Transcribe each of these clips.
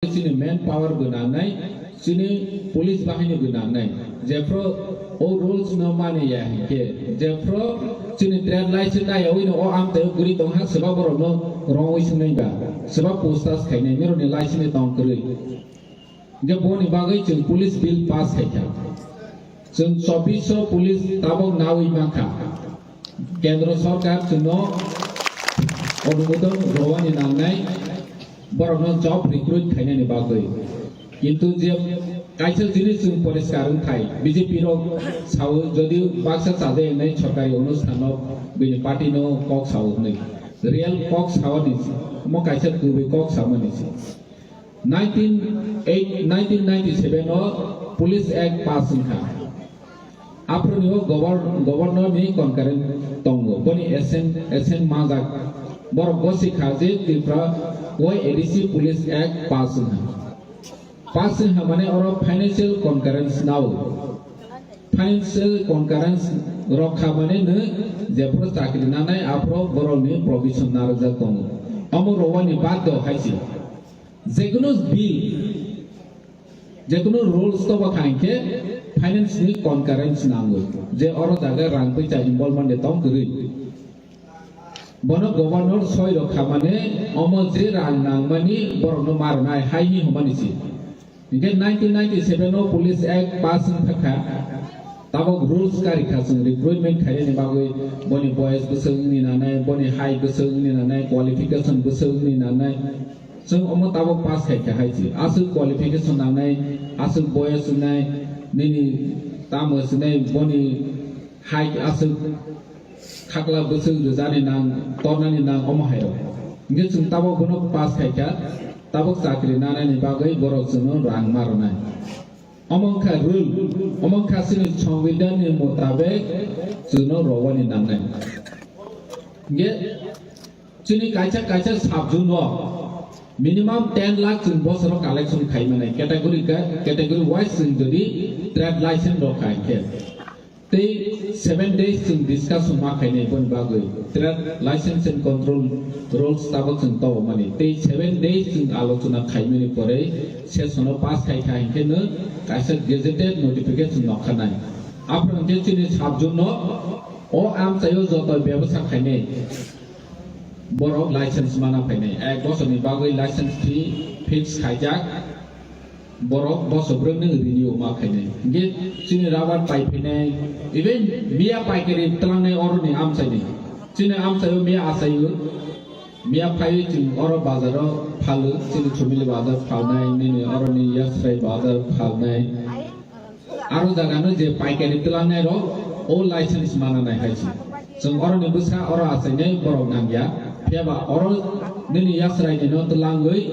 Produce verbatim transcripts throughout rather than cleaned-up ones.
chini manpower bo nangnai, chini police bahini bo nangnai. Jephru o rules no mani ya hinkhe, jephru chini trade license na yawi no o amtwi guri tongha, swba borok no rongwi swngnai ba, swba postas khainai, mironi license ni tong kwrwi. Hinkhe boni bagwi chwng police bill pass khaikha. Chwng chobbish police tabok nawi mankha. Kendro sorkar chwngno onumodon rwani nangnai, borokno job recruit khainani bagwi. Kintu je kaisa jinis chwng poriskar wngthai, B J P rok sao jodi baksa chajai wngnai sorkari onusthano bini party no kok sao hwnwi. Real kok saoni, omo kaisa kubui kok samani se. Nineteen eight, nineteen ninety-seven o Police Act pass wngkha. Aphuru ni o govern-, governor ni concurrent tongo. Boni assent, assent majak. Borok gosi kha je Tripura o A D C Police Act pass wngkha. Pass wngkha mane oro financial concurrence nao. Financial concurrence rok kha mane no jephuru chakri nanai aphuru borok ni provision narwkjak tongo. Omo rwani bad do hai se. Jekunu bill, jekunu rules tobo kha hinkhe finance ni concurrence nango, je oro jaga rang puisa involvement de tong kwrwi. Bono governor soi rok kha mane omo je rang nangmani borokno marnai hai hi hwnmani se. Hinkhe nineteen ninety-seven o Police Act pass wngkha kha. Tabok rules kari kha chwng recruitment khainani bagwi, boni boyes bwswk wngni nanai, boni height bwswk wngni nanai, qualification bwswk wngni nanai. Chwng omo tabok pass khai kha hai se. Aswk qualification nanai, aswk boyes wngnai, nini tamo swnai, boni height aswk khakla bwswk rwjani nang, tornani nang omo hai rok. Hinkhe chwng tabok bono pass khai kha, tabok chakri nanani bagwi borok chwngno rang ma rwnai. Omo wngkha rule, omo wngkha chini songbidhan ni mutabek chwngno rwani nangnai. Hinkhe chini kaisa kaisa subject o minimum ten lakh chwng bosoro collection khai manai category ka, category wise chwng jodi trade license rok khai khe. Tei seven days chwng discussion ma khainai boni bagwi trade license and control rules tabok chwng tobomani. Tei seven days chwng alochona khaimani pore session o pass khai kha hinkhe no kaisa gazetted notification nokha nai. Aphuru hinkhe chini subject no o amchaio joto bebasa khainai. Borok license mana phainai, ek bosorni bagwi license fee fix khaijak, borok bosor brwino renew ma khainai. Hinkhe chini rubber pai phainai, even miya paikari twlangnai oroni amchaini. Chini amchaio miya achaio, miya phaiwi chwng oro bazaro phalo, chini Chumili bazar phalnai, nini oroni Yasrai bazar phalnai. Aro jaga no je paikari twlangnai rok o license mana nai hai se. Chwng oro ni bwsa oro achainai borok nang ya. Phiya ba oro nini Yasrai ni no twlangwi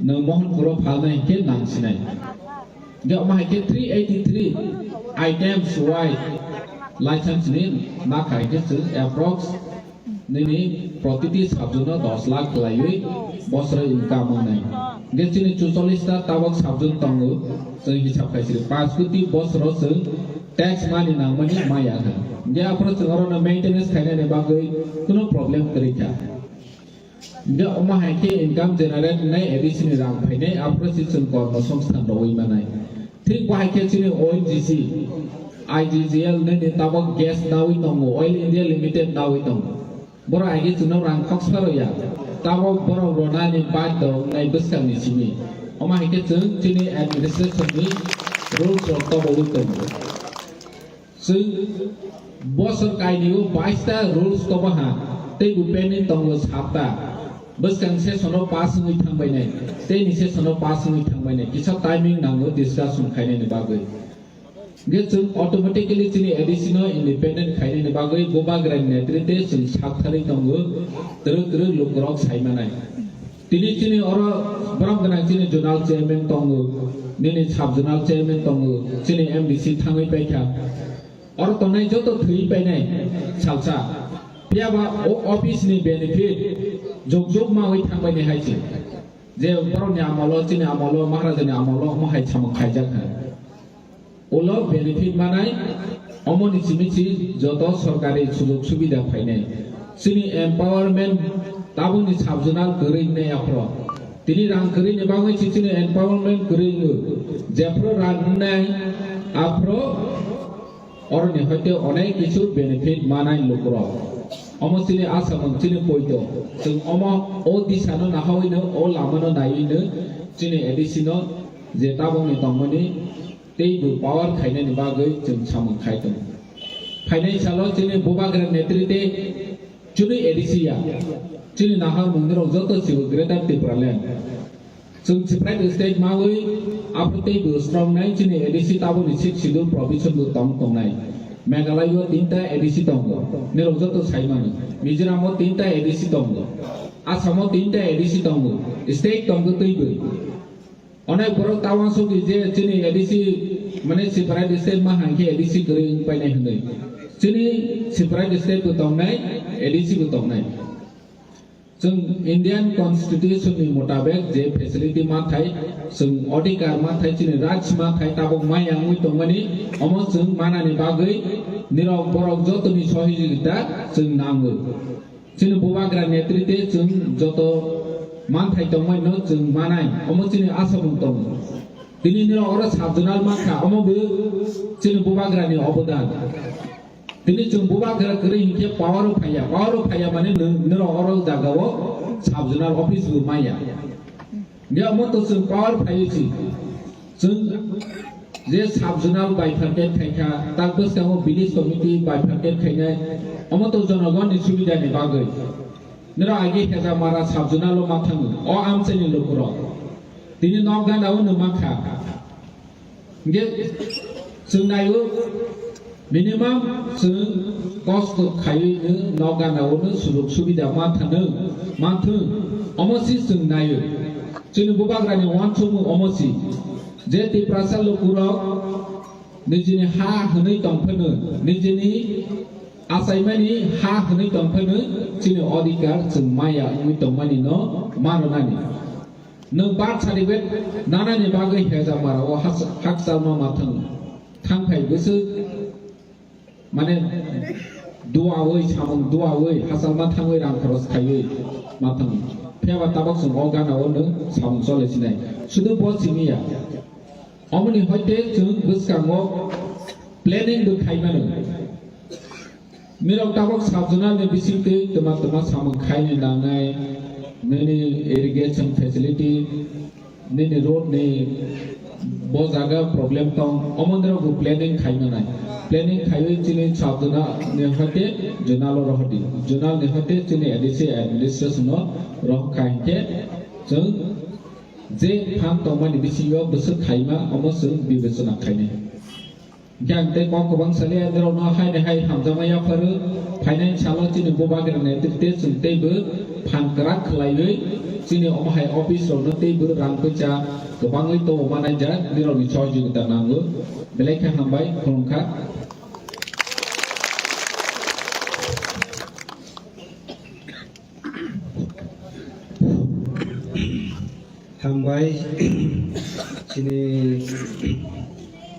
nwng Mohanpur o phalnai hinkhe nang sinai. Je omo hai khe three eighty three items wise license ni ma khai khe chwng approx nini protiti subject no dos lakh khlaiwi bosoro income wngnai. Hinkhe chini chuchollis ta tabok subject tongo, chwng hisab khai siri panch koti bosoro chwng tax mani nangmani maya kha. Hinkhe aphuru chwng orono maintenance khainani bagwi kuno problem kwrwi kha. Hinkhe omo hai khe income generate wngnai A D C ni rang phainai, aphuru se chwng kormo songsthan rwui manai. Thik bo hai khe chini O N G C, I G G L nini tabok gas nawi tongo, Oil India Limited nawi tongo. Borok agi chwngno rang khoksa rwya. Tabok borok rwnani baddo wngnai bwskangni simi. Omo hai khe chwng chini administration ni rules rok tobowi tongo. Chwng bosor kainio baista rules tobo ha, tei bo pending tongo sapta. Bwskang session o pass wngwi thangbainai, tei ni session o pass wngwi thangbainai. Kisa timing nango discussion khainani bagwi. Hingke chwng automatically chini A D C no independent khainani bagwi Bubagrani netrite chwng saktharwi tongo, twrwk twrwk lukurok saimanai. Tini chini oro borom gwnang chini zonal chairman tongo, nini sub zonal chairman tongo, chini M D C thangwi paikha. Oro tongnai joto thwi painai salsa. Phiya ba o office ni benefit jok jok mawi thangbainai hai se. Je borokni amolo, chini amolo, Maharajani amolo omo hai samung khaijak kha. Ulo benefit manai, omoni simi si joto sorkari sujog subida phainai. Chini empowerment tabukni sub zonal kwrwi wngnai aphuru. Tini rang kwrwi ni bagwi si chini empowerment kwrwi wngo. Jephru rang wngnai, aphru oroni hoite onek kisu benefit manai lukurok. Omo chini asamung, chini poito. Chwng omo o disano nahawino, o lamano naiwino chini A D C no je tabukni tongmani teibo power khainani bagwi chwng samung khai tongo. Phainai salo chini Bubagra netrite chini A D C ya, chini naharmung nirok joto sibo Greater Tipraland. Chwng separate state mawi aphru teibo strong nai chini A D C taboni sixth schedule provision bo tong tongnai. Meghalaya o tinta A D C tongo, nirok joto saimano. Mizoram o tinta A D C tongo, Assam o tinta A D C tongo, state tongo teibo. Onek borok ta uansukdi je chini A D C, mane separate state ma hwn khe A D C kwrwi wng painai hwnwi. Chini separate state bo tongnai, A D C bo tongnai. Chwng Indian Constitution ni mutabek je facility ma thai, chwng odhikar ma thai, chini raj ma thai tabuk maya wngwi tongmani, omo chwng manani bagwi nirok borok jotoni sohijogita chwng nango. Chini Bubagra netrite chwng joto manthai tongmani no chwng manai, omo chini asamung tongo. Tini nirok oro sub-zonal mankha, omo bo chini Bubagra ni obodan. Tini chwng Bubagra kwrwi hinkhe power o phaiya, power o phaiya mane nw-, nirok oro jagao sub-zonal office bo maya. Hinkhe omo to chwng power phaiwi si. Chwng je sub-zonal bifurcate khaikha, tak bwskango village committee bifurcate khainai, omo to jonogonni subidani bagwi. Nirok agi Hezamara sub-zonal o ma thango, o amchaini lukurok. Tini nok gana o nw mankha. Hinkhe chwng naio, minimum chwng kosto khaiwi nw nok gana o nw sujog subida ma thano, ma thwng, omo si chwng naio. Chini Bubagrani uansukmung omo si, je Tiprasa lukurok nijini ha hwnwi tongphano, nijini achaimani ha hwnwi tongphano, chini odhikar chwng maya wngwi tongmani no ma rwnani. Nwng birth certificate nanani bagwi Hezamara o has-, hakchalma ma thang, thang phai bwswk, mane, duawi, samung duawi, hachalma thangwi rang khoros khaiwi ma thang. Phiya ba tabuk chwng o gana o nwng samung chole sinai. Sudu bo simi ya. Omoni hoite chwng bwskango planning bo khai mano. Nirok tabuk sub-zonal ni bisingtwi twma twma samung khaini nangnai, nini irrigation facility, nini road ni bo jaga problem tong, omo nirok bo planning khai manai. Planning khaiwi chini sub-zonal ni hoite zonal o rohordi. Zonal ni hoite chini A D C administration o rohor khai hinkhe chwng je phan tongmani bisingo bwswk khaima omo chwng bibechona khainai. Hinkhe ang tei kok kwbang saliya, norokno haini hai hamjakma yapharo. Phainai salo chini Bubagra netrite chwng teibo phan kwrak khwlaiwi chini omo hai office rokno teibo rang puisa kwbangwi tongma naijak, nirokni sohojogita nango. Belai khe hambai, khulumkha. Hambai chini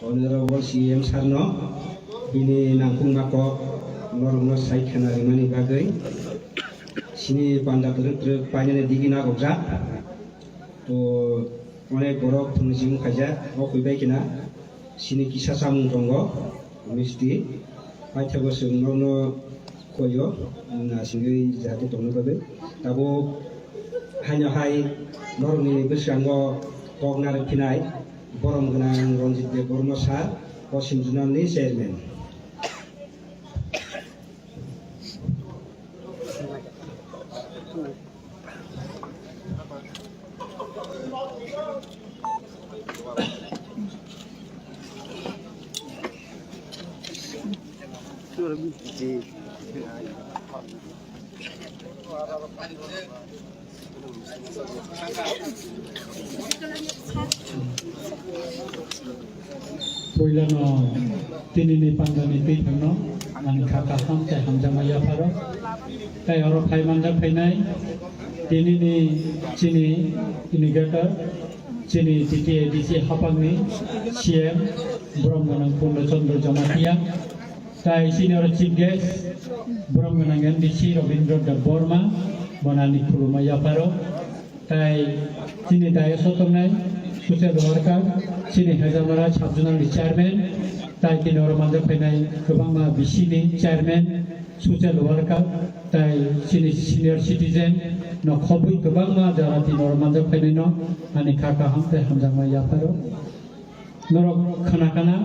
Honorable C M sir no bini nangkukma kok norokno sai khena rimani bagwi. Chini panda twrwk twrwk painani digi nagokjak. To onek borok phunukjing khaijak, o khuibai khina chini kisa chamung tongo, misti. Paithago chwng norokno khoyo, nasingwi jati tongna bagwi. Tabuk haino hai norokni bwskango kok narwk phinai borom gwnang Ranjit Debbarma sir, Poschim Zonal ni chairman. Puilano tinini pandani twi thangno ani kha kaham tei hamjakma yapharo. Tei oro phai manjak phainai tinini chini initiator, chini T T A D C hapangni C M Borom Gwnang Purno Chandra Jamatia. Tai senior chief guest, Borom Gwnang M D C Rabindra Debbarma, bonani khuluma yapharo. Tai chini dayas o tongnai social worker, chini Hezamara sub-zonal ni chairman, tai tini oro manjak phainai kwbangma B C ni chairman, social worker, tai chini senior citizen no khobwi kwbangma jara tini oro manjak phainai no ani kha kaham tei hamjakma yapharo. Norok khna khna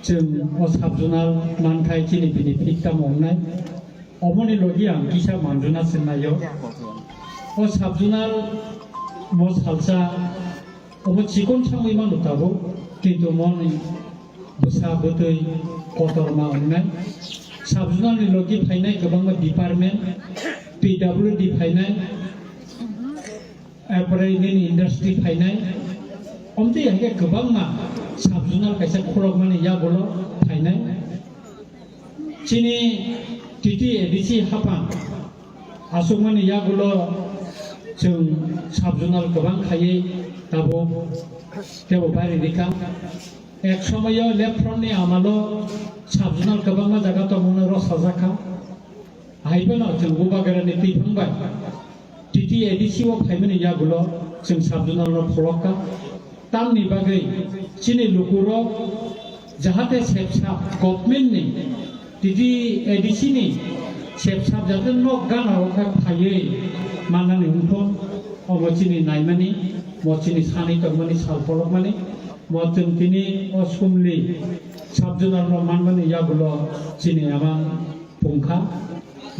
chwng o sub-zonal mankhai chini benefit tamo wngnai. Omoni logi ang kisa manjuna swngnaio. O sub-zonal mo salsa obo chikon samwi mano tabuk, kintu moni bwsa bwtwi kotorma wngnai. Sub-zonal ni logi phainai kwbangma department, P W D phainai, Apre nini industry phainai, omtwi hai khe kwbangma sub-zonal kaisa khulokmani yagulo phainai. Chini T T A D C haphang aswkmani yagulo chwng sub-zonal kwbang khaiwi tabuk tebo bari rikha. Ek somoyo left front ni amalo sub-zonal kwbangma jaga tongmano rwchajak kha. Hai phano chwng Bubagrani twiphang bai T T A D C o phaimani yagulo chwng sub-zonal no pholok kha. Tamni bagwi chini lukurok jahate sepsa government ni T T A D C ni sepsa jahate nok gana o kha phaiwi mannani wngthung, omo chini naimani, mo chini sanwi tongmani sal pholokmani, mo chwng tini o sumli sub-zonal no manmani yagulo chini amang pungkha.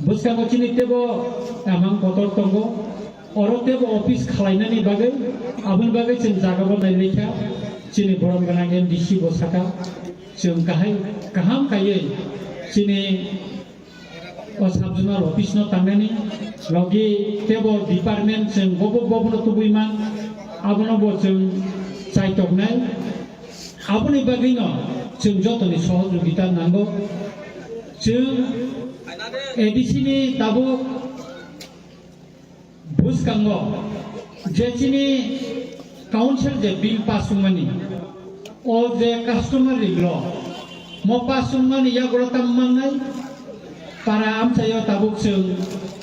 Bwskango chini tebo amang kotor tongo. Oro tebo office khalainani bagwi, aboni bagwi chwng jaga bo nailikha. Chini borom gwnang M D C bo saka. Chwng kahai kaham kaiwi chini o sub-zonal office no tangnani logi tebo department chwng bobo bobono tubui man, abono bo chwng chaitoknai. Aboni bagwino chwng jotoni sohojogita nango. Chwng A D C ni tabuk bwskango je chini council je bill pass wngmani, o je customary law, mo pass wngmani yagulo tamo mannai, para amchaio tabuk chwng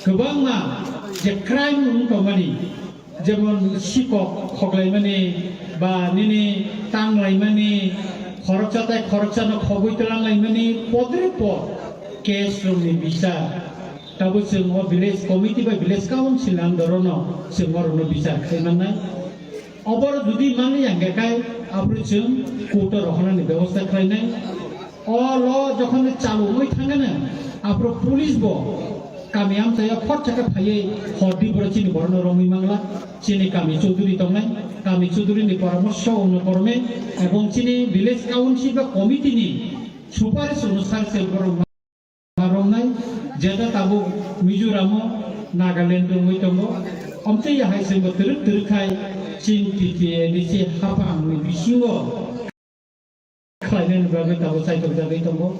kwbangma je crime wng tongmani, jemon sikok khoklaimani ba nini tanglaimani, khoroksa tai khoroksano khogwi twlanglaimani, podre pod case rokni bichar. Tabuk chwng o village committee bai village council ni under o no chwng oro no bichar khai mannai. Oboro jodi manliya hwnkhe khai aphuru chwng court o rohornani bebosta khlainai. O lo jokhon chalu wngwi thangano, aphuru police bo kami amchaio khorsa khe phaiwi hordi borok chini borokno romwi mangla. Chini kami chuduri tongnai, kami chuduri ni poramorsho ono korome ebong chini village council ba committee ni suparis onusar se borok maroknai, jeta tabuk Mizoram o, Nagaland o wngwi tongo. Omtwi hai se bo twrwk twrwk khai chini T T A D C haphang ni bisingo khlainani bagwi tabuk chaitokjagwi tongo.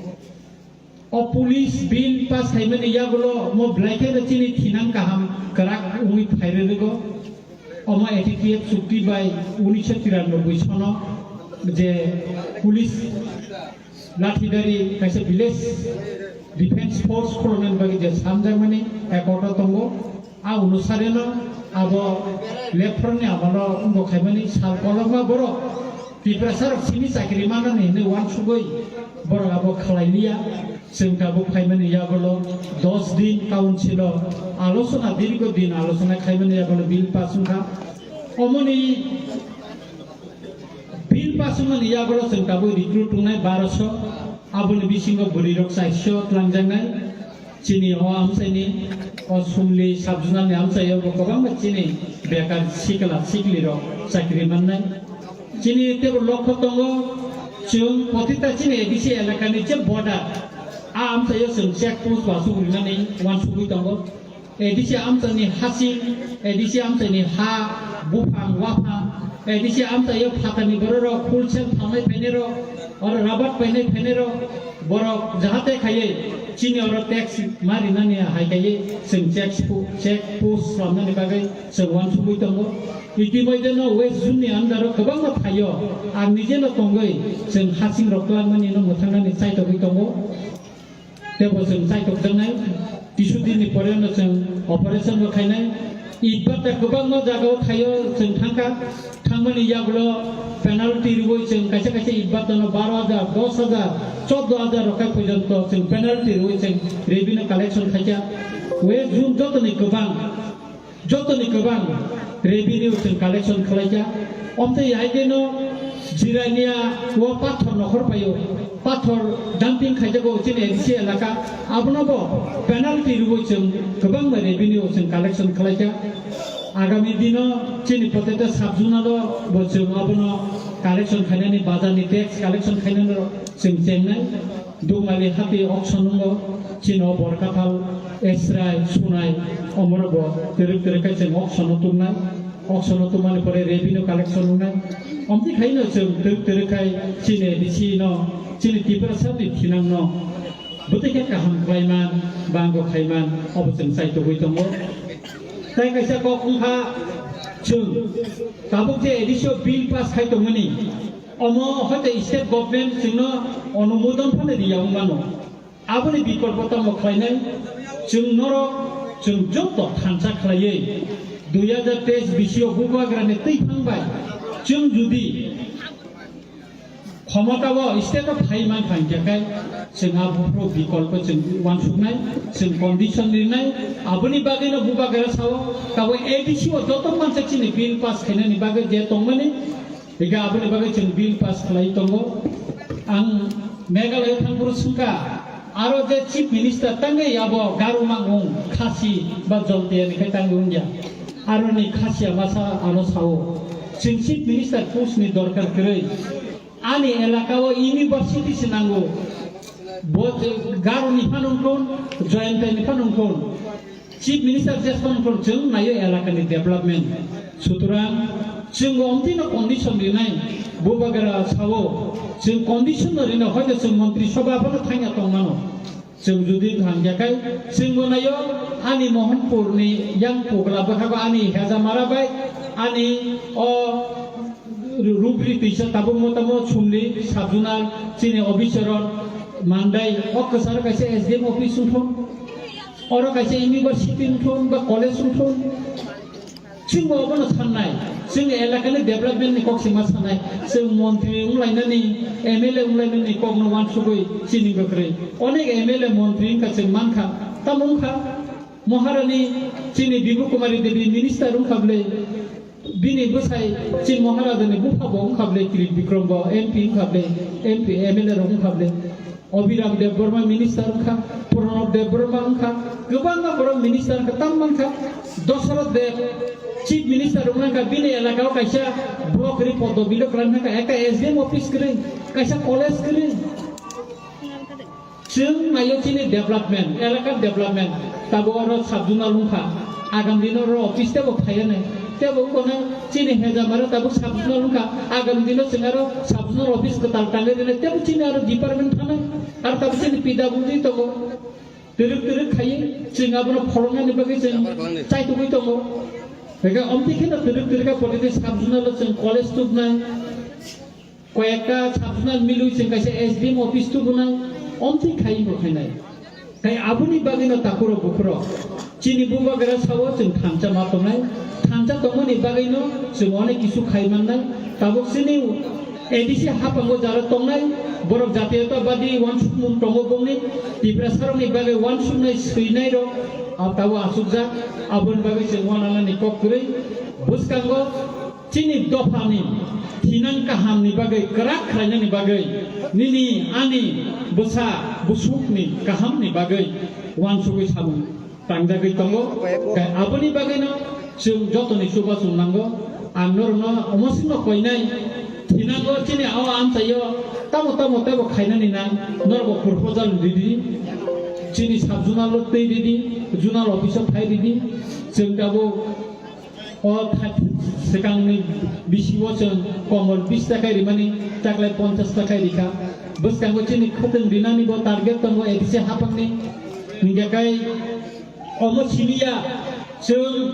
O police bill pass khaimani yagulo mo belai kheno chini thinang kaham kwrak wngwi phairwrwgo. Omo A T T F chukti bai unisho tiranoboi sono je police lathidari kaisa village defense force khuloknani bagwi je samjakmani accord o tongo. A onusareno abo left front ni amalo wngbo khaimani sal kolokma borok Tiprasa rok simi chakri manani hinwi uansugwi borok abo khlai liya. Chwng tabuk phaimani yagulo dos din council o alochona, dirgo din alochona khaimani yagulo bill pass wngkha. Omoni bill pass wngmani yagulo chwng tabuk recruit wngnai baroso, aboni bisingo bwrwi rok chairso twlangjaknai. Chini o amchaini, o Sumli sub-zonal ni amchaio bo kwbangma chini bekar sikla sikli rok chakri mannai. Chini tebo lokho tongo, chwng protita chini A D C elakani je border, a amchaio chwng check post bo aswk rinani uansugwi tongo. A D C amchaini hasing, A D C amchaini ha, buphang, waphang, A D C amchaio phatarni bororok wholesale phalnai phainairok, oro rabat painai phainairok, borok jahate khaiwi chini oro tax ma rinani hai khaiwi chwng check po-, check post slamnani bagwi chwng uansugwi tongo. Itimoidheno West Zone ni under o kwbangma phaio, ang nijeno tongwi chwng hasingrok twlangmani no mwthangnani chaitogwi tongo. Tebo chwng chaitokjaknai, kisu dinni poreno chwng operation bo khainai. Itbata kwbangma jagao thaio chwng thangkha, thangmani yagulo penalty rwui chwng kaisa kaisa itbatano baro hajar, dos hajar, chordo hajar rok kai porjonto chwng penalty rwui chwng revenue collection khaikha. West zone jotoni kwbang, jotoni kwbang revenue chwng collection khlaikha. Omtwi hai kheno Jirania o pathor nokhor paio, pathor dumping khaijago chini A D C elaka, abono bo penalty rwui chwng kwbangma revenue chwng collection khlaikha. Agami dino chini protecta sub zonalo bo chwng abono collection khainani, bazarni tax collection khainani chwng chengnai. Dugmali hati auction wngo, chini o Borkathal, Esrai, Sunai, omoro bo twrwk twrwk khe chwng auction o tubnai. Auction o tubmani pore revenue collection wngnai. Omtwi khaino chwng twrwk twrwk khai chini A D C no, chini Tiprasani thinangno bwtwi khe kaham khlaiman, bango khaiman, obo chwng chaitugwi tongo. Tai kaisa kok wngkha chwng tabuk je A D C o bill pass khai tongmani, omo hoite state government chwngno onumodon phano riya wngmano. Aboni bikolpo tamo khlainai, chwng norok chwng joto thansa khlaiwi dui hajar teis bisio Bubagrani twi phang bai chwng judi khomotao state-o phai mankha hinkhe kai chwng a buphuru bikolpo chwng uansuknai, chwng condition rinai, aboni bagwino Bubagra sao tabuk A D C o joto mansa chini bill pass khainani bagwi je tongmani, hinkhe aboni bagwi chwng bill pass khlai tongo. Ang Meghalaya thangphuru swngkha, aro je chief minister tangwi abo Garo mangwng Khasi ba Joltiani khe tangwi wngya. Aroni Khasiya masa ano sao, chwng chief minister post ni dorkar kwrwi. Ani elaka o university se nango. Bo Garo ni phano wngkon, Joyanta ni phano wngkon. Chief Minister jesphang wngkon chwng naio elaka ni development. Sutrang chwng omtino condition rinai, Bubagra sao chwng condition no rina hoito chwng Montri Sabha phano thangya tongmano. Chwng judi thangya kai chwngbo naio ani Mohanpur ni yang pogla bwkhago ani Hejamara bai ani o Ru-, rubri twisa tabuk motamo sumli sub zonal chini officer rok mandai o kwcharo kaisa S D M office wngthun, oro kaisa university wngthun ba college wngthun, chwngbo obono sannai, chwng elakani development ni kok sima sanai, chwng montri wnglainani, M L A wnglainani kokno uansugwi chini bwkrwi, onek M L A montri wngkha chwng mankha, tamo wngkha Maharani chini Bibu Kumari Devi minister wngkha bwle, Bini bwsai chini Maharajani bupha bo wngkha bwle, Kirit Bikrom bo M P wngkha bwle, M P, M L A rok wngkha bwle. Abhiram Debbarma minister wngkha, Pranab Debbarma wngkha, kwbangma borok minister wngkha, tamo mankha Dasarath Deb chief minister wngkha, bini elaka o kaisa block ri podo bilo kwrwng wngkha, ekta S D M office kwrwi, kaisa college kwrwi. Chwng naio chini development, elaka development, tabuk oro sub zonal wngkha, agam dino oro office tebo phaiya nai, tebo wngkha chini Hejamara tabuk sub zonal wngkha, agam dino chwng aro sub zonal office kwtal tangwi rwnai, tebo chini aro department thanai, aro tabuk chini P W D tongo, twrwk twrwk khaiwi chwng abono pholongnani bagwi chwng chaitugwi tongo. Hwnkhe omtwi kheno twrwk twrwk kha protiti sub zonal o chwng college tubnai. Koyekta sub zonal milwi chwng kaisa S D M office tubunai, omtwi khai wngkha khainai. Khai aboni bagwino takhurok bukhurok chini Bubagra sao chwng thansa ma tongnai, thansa tongmani bagwino chwng onek kisu khai mannai. Tabuk chini A D C haphango jara tongnai, borok jatiyotabadi uansukmung tongo bongni, Tiprasarokni bagwi uansuknai swinairok, ah, tabuk asukjak, aboni bagwi chwng uananani kok kwrwi. Bwskango Chini dophani thinang kahamni bagwi, kwrak khlainani bagwi, nini ani bwsa bwsukni kahamni bagwi uansugwi samung tangjagwi tongo. Tei aboni bagwino chwng jotoni chubachu nango. Ang norokno omo sino koinai thinango, chini o amchaio tamo tamo teibo khainani nang, norokbo proposal ridi, chini sub zonal-o twi ridi, zonal office-o phai ridi, chwng tabuk O thai-, swkangni bisingo chwng komor bis ta khe rimani, taklai ponchas ta khe rikha. Bwskango chini khwtwng rinani bo target tongo A D C haphangni. Hinkhe kai omo simiya chwng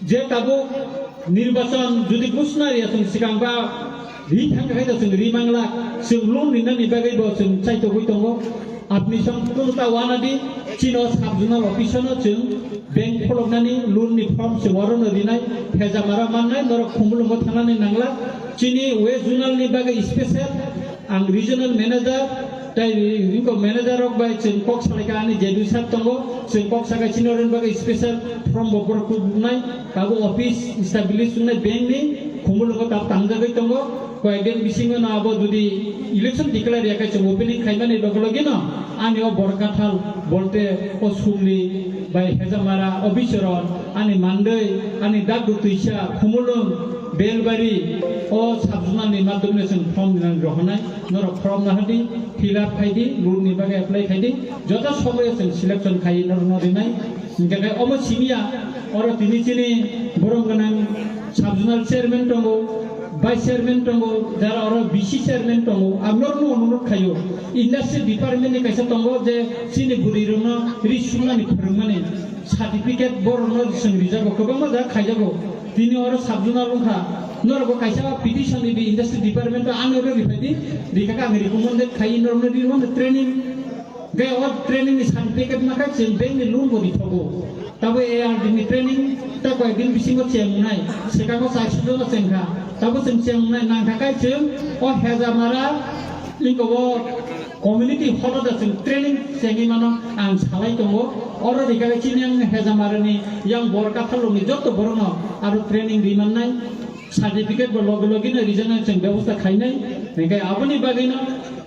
je tabuk nirbachon jodi ghosna riya chwng swkang ba ri thangkha khe chwng ri mangla, chwng loan rinani bagwi bo chwng chaitogwi tongo. Apni song kunu ta wanadi, Chini o sub zonal office no chwng bank pholoknani loan ni form chwng oro no rinai, Hejamara mannai, norok Khumulwngo thangnani nangla. Chini West Zonal ni bagwi special ang regional manager, tai ringko manager rok bai chwng kok salaikha, ani J D sir tongo, chwng kok saka chini oroni bagwi special form bo borok kubuknai, tabuk office establish wngnai bank ni Khumulwngo tab tangjagwi tongo. Koyek din bisingo no abo jodi election declare ya khe chwng opening khaimani loge loge no ani o Borkathal bolte o Sumli bai Hejamara o bisoron ani mandwi ani dagdo twisa Khumulwng Belbari o sub zonal ni madhyome chwng form rinani rohornai, norok form nahadi, fill up khaidi, loan ni bagwi apply khaidi, joto somoyo chwng selection khai norokno rinai. Hinkhe khe omo simiya, oro tini chini borom gwnang sub zonal chairman tongo, vice chairman tongo, jara oro V C chairman tongo, ang norokno onurot khaio. Industry department ni kaisa tongo je chini bwrwi rokno ri sumnani phwrwngmani certificate borokno chwng rijago, kwbangma jaga khaijago. Tini oro sub zonal wngkha, norokbo kaisa petition ridi industry department o, ano oro riphai di, rikha khe ang recommended khai norokno ri mano training. Gai o training ni certificate ma kha chwng bank ni loan bo ri thogo. Tabo A R D ni training ta koi din bisingo cheng nai. Seka ko sa sudo no cheng kha. Tabo chwng cheng nai nang kha kai chwng o Hejamara lingko o community holo da chwng training chengwi mano ang salai tongo. Oro rikha chini ang Hejamara ni yang Borkathal ni jotto borok no aro training ri man nai. Certificate bo loge loge no rijana chwng bebosta khainai, hinkhe aboni bagwino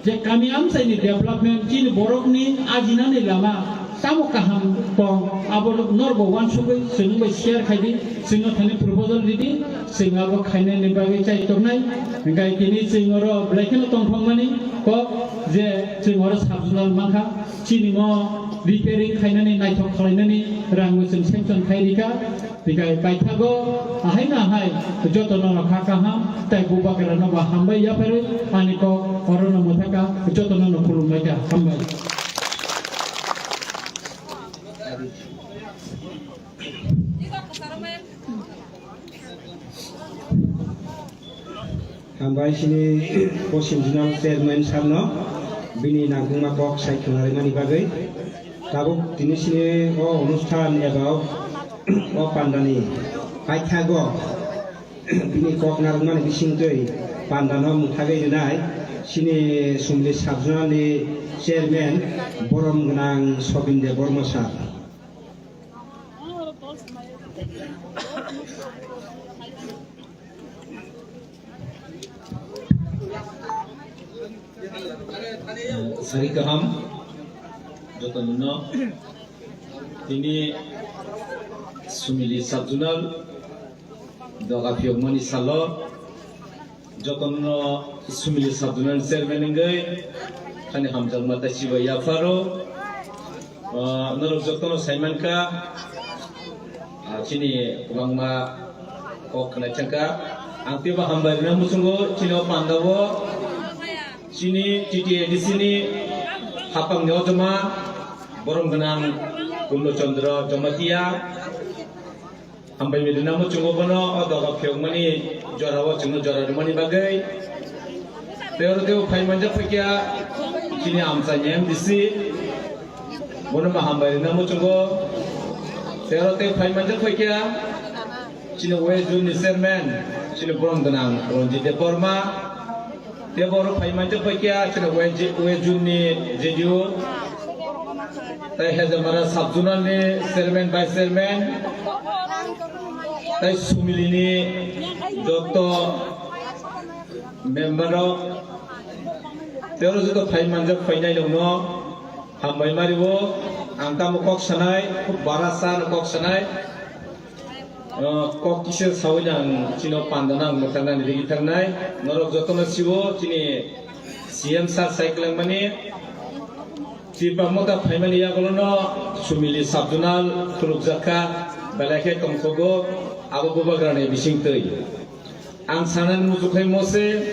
je kami amchaini development chini borokni ajinani lama tamo kaham tong, abo norbo uansugwi chwng bai share khaidi, chwngno thani proposal ridi, chwng abo khainani bagwi chai tongnai. Hinkhe tini chwng oro belai kheno tongthokmani kok je chwng oro sub zonal mankha, chini mo repairing khainani naithok khwlainani rangbo chwng sanction khai rikha. Tei paithago ahai na hai jotono no kha kaham tei bubagra no bo hambai yapharwi ani kok oro no mwthaka jotono no khulumbai kha hambai. Hambai sini Poschim Zonal Chairman sir no bini nangkukma kok sai khwna rwmani bagwi. Tabuk tini sini o onusthan eba o pandani paithago bini kok narwkmani bisingtwi pandano mwthagwi rwnai sini Sumli Sub Zonal ni Chairman borom gwnang Sobin Debbarma sir. Sari kaham, joto no tini Sumili Sub Zonal doga phiyokmani salo jotono Sumili Sub Zonal Chairman wngwi ani hamjakma tei chibai yapharo. Ah, norok jotono saimankha, ah, chini kwbangma kok khwnaithangkha. Ang teibo hambai rwna muchungo chini o pandao chini T T A D C ni hapangni ojoma borom gwnang Purno Chandra Jamatia. Hambai rwna muchungo bono o doga phiyokmani jorao chwngno jora rwmani bagwi. Tei oro teibo phai manjak phaikha chini amchaini M D C, bono bo hambai rwna muchungo. Tei oro tei phai manjak phaikha chini West Zone ni Chairman, chini borom gwnang Ranjit Debbarma. Tei borok phai manjak phaikha chini West, West Zone ni J D O, tei Hejamara Sub Zonal ni Chairman, Vice Chairman, tei Sumili ni joto member rok. Tei oro joto phai manjak phainai rokno hambai mario. Ang tamo kok sanai, khub barasa no kok sanai. O, kok kisa sawi ang chino panda nang mwthang nani rigi thangnai. Norok jotono siwo chini C M sir sai kwlangmani. Tripura motha phaimani yagulono Sumili Sub Zonal khulukjakha, belai khe tongthogo abo bubagrani bisingtwi. Ang sanani muchukhaimo se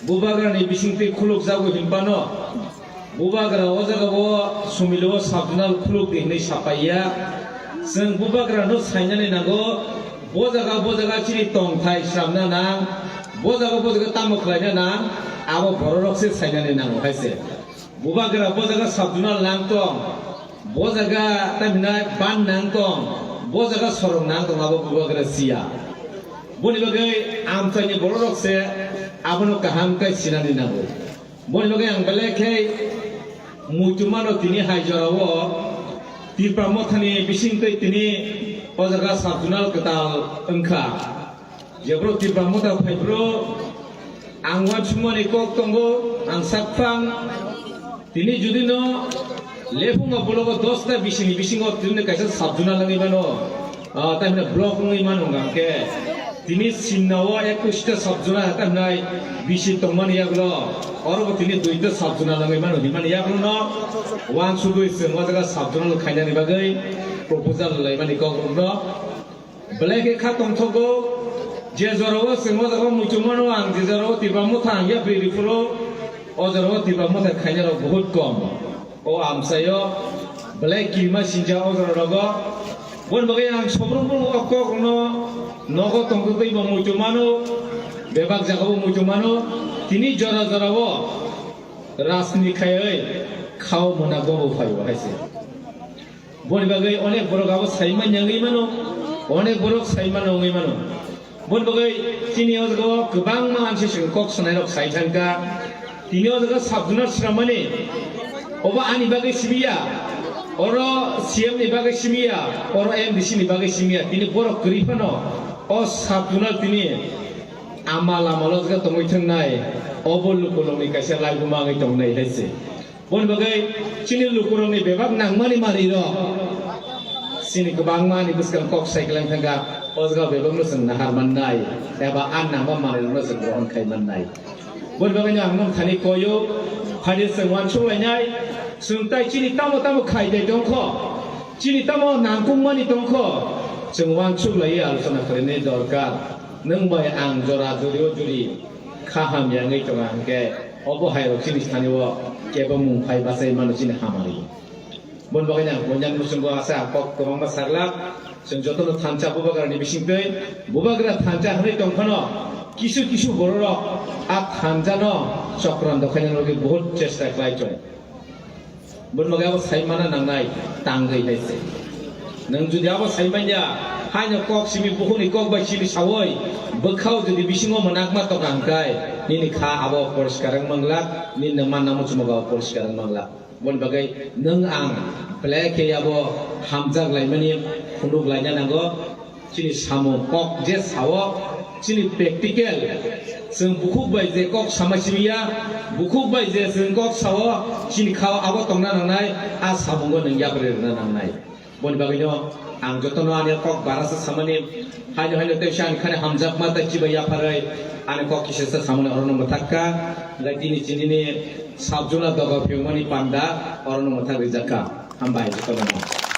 bubagrani bisingtwi khulukjago hinphano, bubagra o jaga o Sumili o Sub Zonal khuluk di hinwi sapaiya. Chwng bubagra no sainani nango, bo jaga, bo jaga chini tongthai swnamna nang, bo jaga, bo jaga tamo khlaina nang, abo bororok se sainani nango hai se. Bubagra bo jaga Sub Zonal nang tong, Bo jaga tamhinai ban nang tong, bo jaga sorong nang tong abo bubagra siya. Boni bagwi amchaini bororok se abono kaham khe sinani nango. Boni bagwi ang belai khe muitu mano tini hai jorao Tipra Mothani bisingtwi tini o jaga sabjunal kwtal wngkha. Jebro Tipra Motha phaibro ang uansukmani kok tongo, ang sakphang tini judino lephungo bologo dosta bisini bisingo tini kaisa sabjunal wngwi mano, ah, tamhinai block wngwi mano hwnkha khe tini simnao ekushta sabjunal tamhinai bisi tongmani yagulo orobo tini duita sabjunal wngwi mano hinmani yagulono uansugwi chwng o jaga sabjunal khainani bagwi proposal laimani kok rwkno. Belai khe kha tongthogo, je jorao chwng o jaga muitu mano ang, je jorao Tipra Motha ang yapri rw phuru, o jorao Tipra Motha khainai rok buhut kom. O amchaio belai kirima sinja o jora rogo. Boni bagwi ang sobrum brum o kok rwno nogo tongtwtwi bo muitu mano, bebak jagao muitu mano. Tini jora jorao rajniti khaiwi khao mwnakgo bo phaio hai se. Boni bagwi onek borok abo sai manya wngwi mano, onek borok sai mano wngwi mano. Boni bagwi chini o jaga o kwbangma ansi chwng kok sanai rok sai thangkha. Tini o jaga sabjuna swnamani obo ani bagwi simi ya, oro C M ni bagwi simi ya, oro M D C ni bagwi simi ya. Tini borok kwrwi phano o sabjuna tini ama lama o jaga tongwi thangnai, obo lukurokni kaisa laibuma wngwi tongnai hai se. Boni bagwi chini lukurokni bebak nangmani manwirok chini kwbangma ani bwskang kok sai kwlai thangkha, o jaga bebakno chwng nahar mannai eba a nangma manwirokno chwng grohon khai mannai. Boni bagwino ang nung thani koyo, phaidi chwng uansuk lainai, chwng tai chini tamo tamo khai dai tongkho, chini tamo nangkukmani tongkho, chwng uansuk laiwi alochona khlainai dorkar. Nwng bai ang jora jurio juri kha hamya wngwi tongo hwnkhe, obo hai rok chini thani o kebo mung phai bachai mano chini hamari. Boni bagwi ang puinang muchungo asa kok kwbangma saglak, chwng jotono thansa bubagrani bisingtwi bubagra thansa hwnwi tongphano kisu kisu bororok a thansano chokran dokhaina bagwi buhut chesta khlai tongo. Boni bagwi abo sai mana nangnai tangwi hai se. Nwng jodi abo sai manya, haino kok simi bukhukni kok bai simi sawi, bwkhao jodi bisingo mwnakma tokang kai, nini kha abo poriskar wng manglak, nini manna muchungo abo poriskar wng manglak. Boni bagwi nwng ang belai khe abo hamjak laimani phunuk laina nango. Chini samung kok je sao, chini practical, chwng bukhuk bai je kok sama simi ya, bukhuk bai je chwng kok sao, chini khao abo tongna nangnai, a samungo nwng yapri rwna nangnai. Boni bagwino ang jotono ani kok barasa samani, haino haino tei ani khani hamjakma tei chibai yapharwi ani kok kisasa samani orono mwthakka, hwnkhe tini chinini sabjuna doga phiyokmani panda orono mwthak rijakka. Hambai jotono.